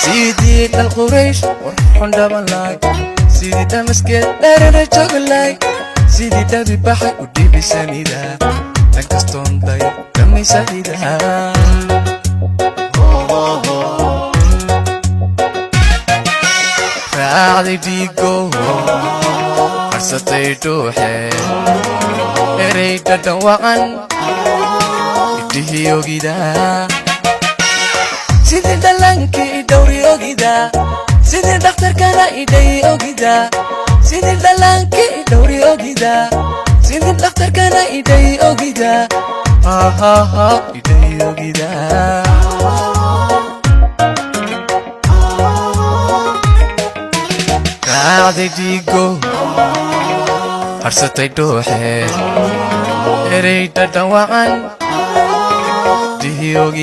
Sidii dhal Quraysh qurxun dhabanlaay, sidii dhamaskeed dherere joglaay, sidii dhabi baxay u dhibisanida, dhankastoon dayo dhammaysanida. Raacday dhiigo, harsatay dhuuxe, erey dhadhan wacan idhihii ogida, sidii dhallaankii idhowri ogida, sidii dhakhtarkana idhay ogida, sidii dhallaankii idhowri ogida, sidii dhakhtarkana idhay ogida, hahaha, idhay ogida. Raacday dhiigo, harsatay dhuuxe, erey dhadhan wacan dhihii ogida.